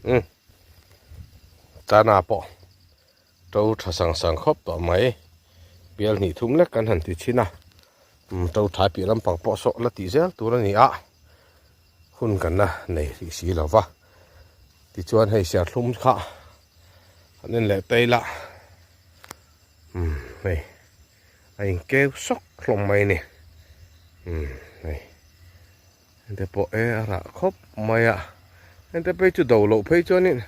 Umm Chana pawh to tha sang sang khawp tawh mai bial hnih thum lek kan han ti chhin a umm to tha piah lampang pawh sawh la tih zel tur a ni a hun kan la nei rih si lo va tichuan hei serthlum kha an en leh phei la umm hei a inkeu sawk hlawm mai a ni umm hei. Hengte pawh e a rah khawp mai a hengte phei chu do loh phei chuanin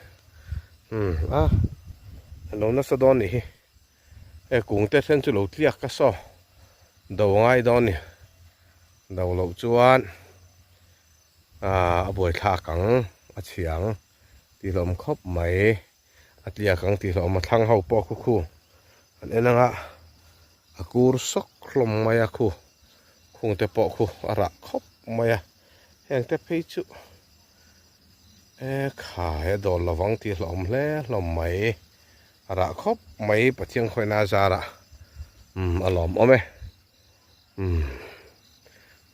umm a a lo nasa dawn nih hi he kung te then chu lo tliak ka saw do ngai dawn ni do loh chuan ah a buaithlak ang a chhia ang tih hlawm khawp mai a tliak ang tih hlawm a thlang ho pawh khu khu an en anga a kur sawk hlawm mai a khu khung te pawh khu a rah khawp mai a heng te phei chu e khai a dawl lovang tih hlawm hle hlawm mai a rah khawp mai Pathian khawihna a zarah umm a lawmawm e umm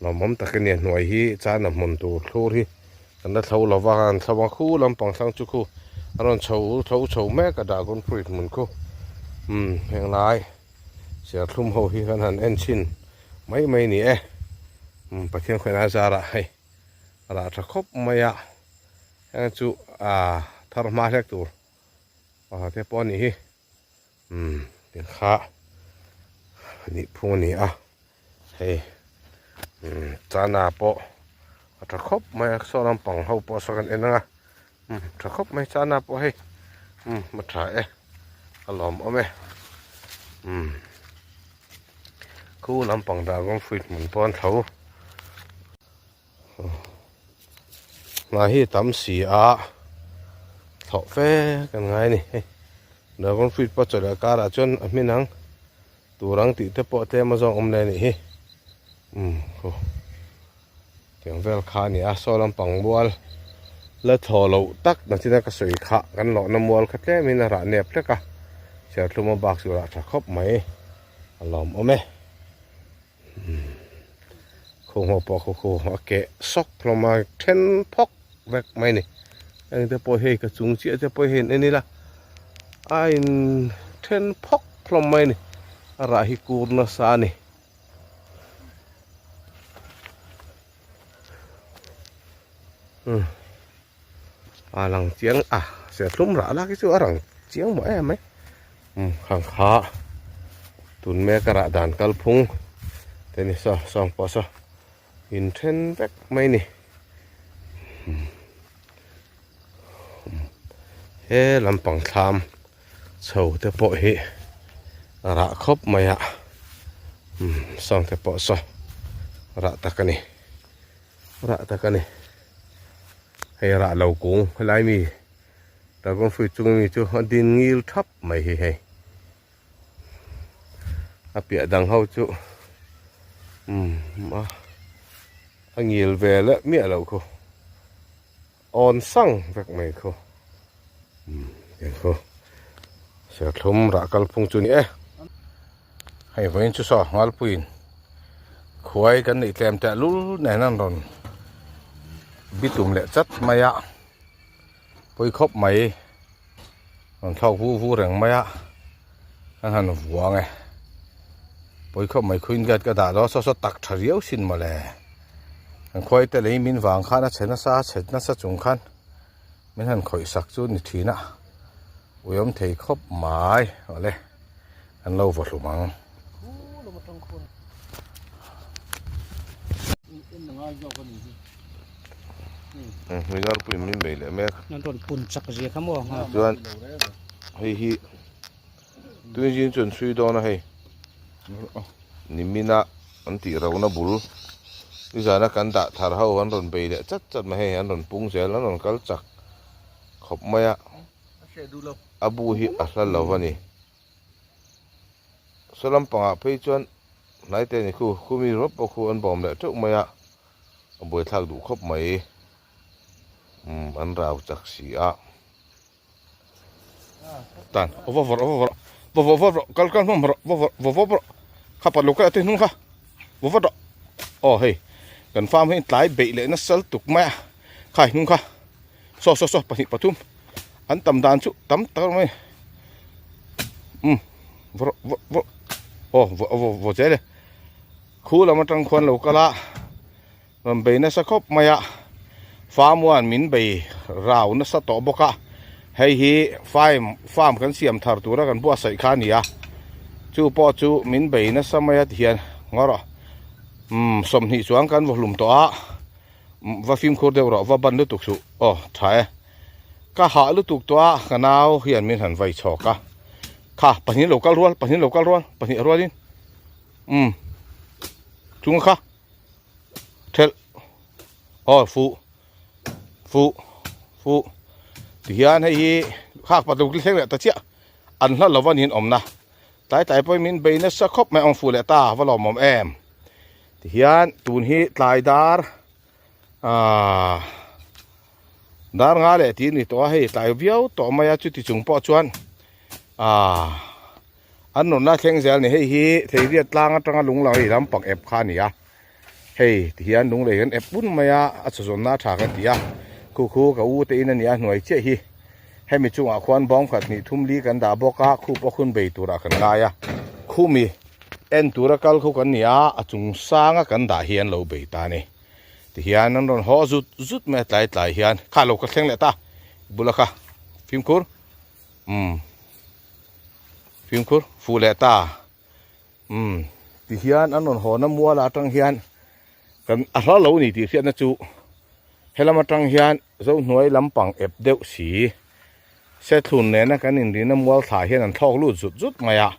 lawmawm tak a ni a hnuai hi chana hmun tur thlur hi kan la thlo lova an thlo a khu lampang thlang chu khu a rawn chho thlo chho mek a dragon fruit hmun khu umm heng lai. Serthlum ho hi kan han en chhin mai mai ni e. Umm Pathian khawina zarah hei a rah tha khawp mai a, heng chu ah thar hma hlek tur pakhat te pawh a nih hi. Umm tin kha nih phung a ni a, hei umm chana pawh a tha khawp mai a, saw lampang ho pawh saw kan en ang a, umm tha khawp mai chana pawh hei umm a tha e. A lawmawm e umm khu lampang dragon fruit hmun pawh an thlo hna hi tam si a thlawh fe kan ngai a ni hei dragon fruit pawh chawlh leh karah chuan a hmin ang tur ang tih te pawh tlem a zawng awm leh a nih hi umm khu. Tiang vel kha a ni a, saw lampang mual la thaw loh tak nachina ka sawi kha kan lawhna mual kha tlemin a rah nep hlek a, serthlum a bak chu rah tha khawp mai a lawmawm e. Khu hmuh pawh khu khu a keh sawk hlawm a then phawk vek mai a ni. Heng te pawh hei ka chung chiah te pawh hei an en ila a in then phawk hlawm mai a ni, a rah hi kur nasa a ni. A lang chiang a serthlum rah lak hi chu a rang chiang mah em mai umm khang kha tun mek a rah dan kalphung te ni saw sawng pawh saw in then vek mai ni he lampang thlam chho te pawh hi a rah khawp mai a umm sawng te pawh saw rah tak a ni rah tak a ni hei rah lo kung helai mi dragon fruit chung ami chu a din ngil thap mai hi hei a piah dang ho chu umm a a ngil ve leh miah loh khu. Awn sang vek mai khu umm tiang khu serthlum rah kalphung chu ni e hei vawiin chu saw ngalpuiin khuai kan neih tlem teh lul nen an rawn bitum leh chat mai a pawi khawp mai rawn thlawk vu vu reng mai a kan han vuang e pawi khawp mai khuin gate ka dah dawn saw saw tak tha riau sin mawle an khuai te lei min vang khan a chhe nasa a chhe nasa chung khan min han khawih sak chu ni thin a uiawm thei khawp mai awle an lo vaw hlum ang. Hmui min bei leh mek. An rawn pun chak zia kha maw ang. Chuan hei hi tui zing chuan chhui dawn a hei. Nimina an tih rona bul nizana kan dah thar ho an rawn bei leh chat chat mai hei an rawn pung zel an rawn kal chak khawp mai a. A bu hi a hla lo a ni. Saw lampangah phei chuan hnai te ni khu khumi rawp pawh khu an bawm leh teuh mai a. A buaithlak duh khawp mai umm an rau chak si a tan aw va vawrh va vawrh va vawrh va vawrh kal kal hmawm rawh va vawrh va vawrh rawh kha pat lo kal ate hnung kha va vawrh rawh aw hei kan farm hi tlai beih leh nasa lutuk mai a khai hnung kha. Saw saw saw pahnih pathum an tam dan chu tam tak mai um vaw vaw vaw aw vaw vaw vaw zel e khu lam atang khuan lo kal a rawn bei nasa khawp mai a farm one min bei rau nasa tawh bawk a hei hi farm farm kan siam thar tura kan buatsaih kha a ni a chu pawh chu min bei nasa mai a tihian ngaw rawh umm sawmhnih chuan kan vaw hlum tawh a. Va fimkhur deuh rawh, va ban lutuk suh. Aw, tha e. Ka hah lutuk tawh a, ka nau hian min han vai chhawk a. Kha, pahnih lo kal rual, pahnih lo kal rual, pahnih rualin. Umm. Chunga kha. Thelh. Aw, fuh. Fuh. Fuh. Tihian hei hi khak pat lo thleng leh ta chiah. An hla lova niin awmna. Tlai tlai pawhin min bei nasa khawp mai, awm fuh leh ta, va lawmawm em. Tihian tun hi tlai dar aaa dar nga leh tih a ni tawh a, hei tlai viau tawh mai a, chuti chung pawh chuan aaa an rawn la thleng zel a ni. Hei hi Theiriat tlang atanga Lunglei lampang ep kha a ni a, hei tihian Lunglei kan ep bun mai a, a chawzawnna a tha kan ti a, khu khu ka u te in a ni a hnuai chiah hi hemi chungah khuan bawng khat hnih thum li kan dah bawk a, khu pawh hun bei turah kan ngai a, khumi. En tura kal khu kan ni a, a chung sanga kan dah hi an lo bei ta a ni. Tihian an rawn haw zut zut mai a tlai tlai hian kha lo ka thleng leh ta bula kha fimkhur umm fimkhur fuh leh ta umm tihian an rawn haw na mual atang hian kan a hla lo ni tih hriatna chu helam atang hian Zohnuai lampang ep deuh si Sethlun nena kan inrina mual thla hian an thlawk lut zut zut mai a.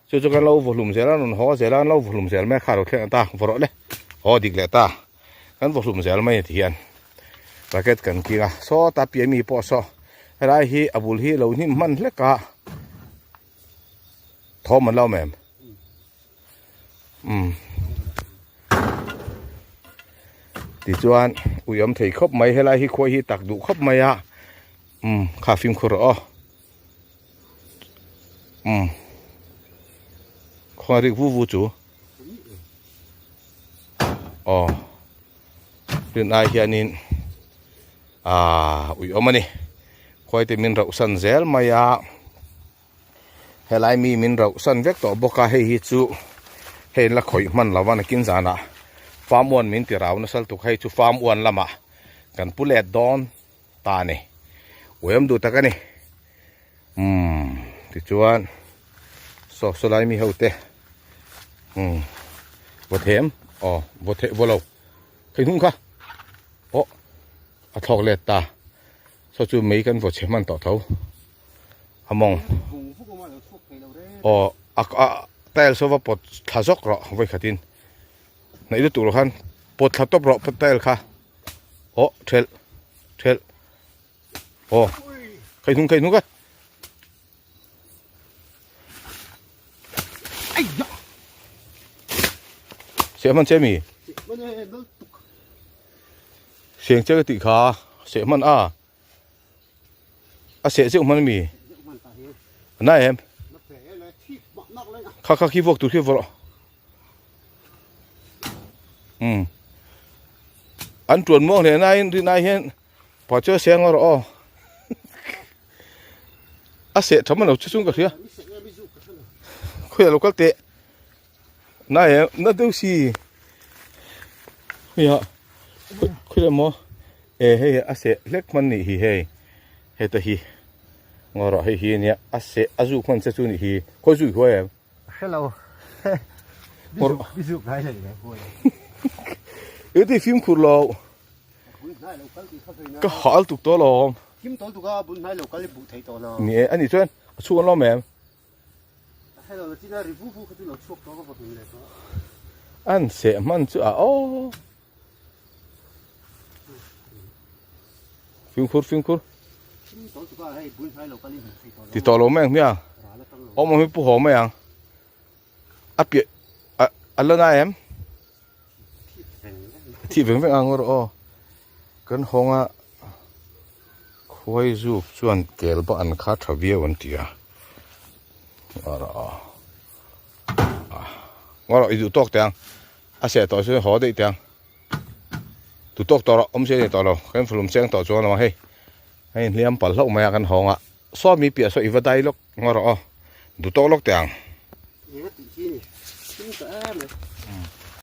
Chu chu kan lo vaw hlum zel a, rawn haw zel a, an lo vaw hlum zel mai a, kha ro thleng ta, vaw rawh le, haw dik leh ta, kan vaw hlum zel mai a ti hian racket kan keng a, sawta piah mi pawh saw helai hi a bul hi lo hnim hman hlek a, thawm an lo awm em? Umm tichuan ui awm thei khawp mai helai hi khuai hi tak duh khawp mai a, umm kha fimkhur rawh aw. Umm khawngaih rik vu vu chu aw rin ai hianin aaa ui awm a ni khuai te min rauh san zel mai a helai mi min rauh san vek tawh bawk a hei hi chu hei la khawih hman lo a nakin zanah farm uan min ti rau nasa lutuk hei chu farm uan lamah kan pu let dawn ta a ni ui awm duh tak a ni. Umm tichuan saw saw lai mi ho te umm vaw them aw vaw theh vaw lo thei hnung kha aw a thlawk let ta saw chu mei kan vaw chhe hman tawh tho a mawng aw a a tile saw va pawt thla zawk rawh vawi khatin hnaih lutuk loh khan pawt thla tawp rawh tile kha aw thelh thelh. Aw khai hnung khai hnung ka. Seh hman che mi? Seng che ka tih kha seh hman a. A seh zeuh hman mi? Na em? Kha kha khi vuak tur khi vawrh. Um. An tuan muang hle na in rin ai hian Pa chu a seng rawh aw. A seh tha man lo chu chung ka hria. Khawiah lo kal teh. Na e na deuh si. Khawiah khawiah maw e hei a seh hlek hman nih hi hei. Heta hi ngaw rawh hei hi ania a seh a zuk hman che chu nih hi. Khawi zuk huai em? Hrelo. Bizuk ngai leh ve huai. E ti fimkhur lo. Ka hal tuk tawh alawm. Kim tawl tuk a bul hnai lo kal i buh thei tawh lo. Ni e, ani chuan a chhung an lawm em? A hre lo la chin a ri vu vu kha chu lo chhuak tawh ka va hmu leh tawh. An seh hman chu a aw. Fimkhur fimkhur. Kim tawl tuk a hei bul hnai lo kal i hmuh thei tawh lo. Ti tawh lo mai ang hmiang. Awm awm hi pu haw mai ang. A piah a a la na em? Thih veng veng ang rawh aw. Kan hawng a khuai zuk chuan kel ba an kha tha viau an ti a. Rawh aw. Rawh i duh tawk teh ang. A seh tawh chuan haw daih teh ang. Duh tawk tawh rawh awm se a ni tawh lo. Kan fulum cheng tawh chuan lo hei. Hei hliam palh hlauh mai a kan hawng a, saw mi piah saw i va dai lawk ngaw rawh aw, duh tawk lawk teh ang. Eng a tih hi ni, thim ta em mai.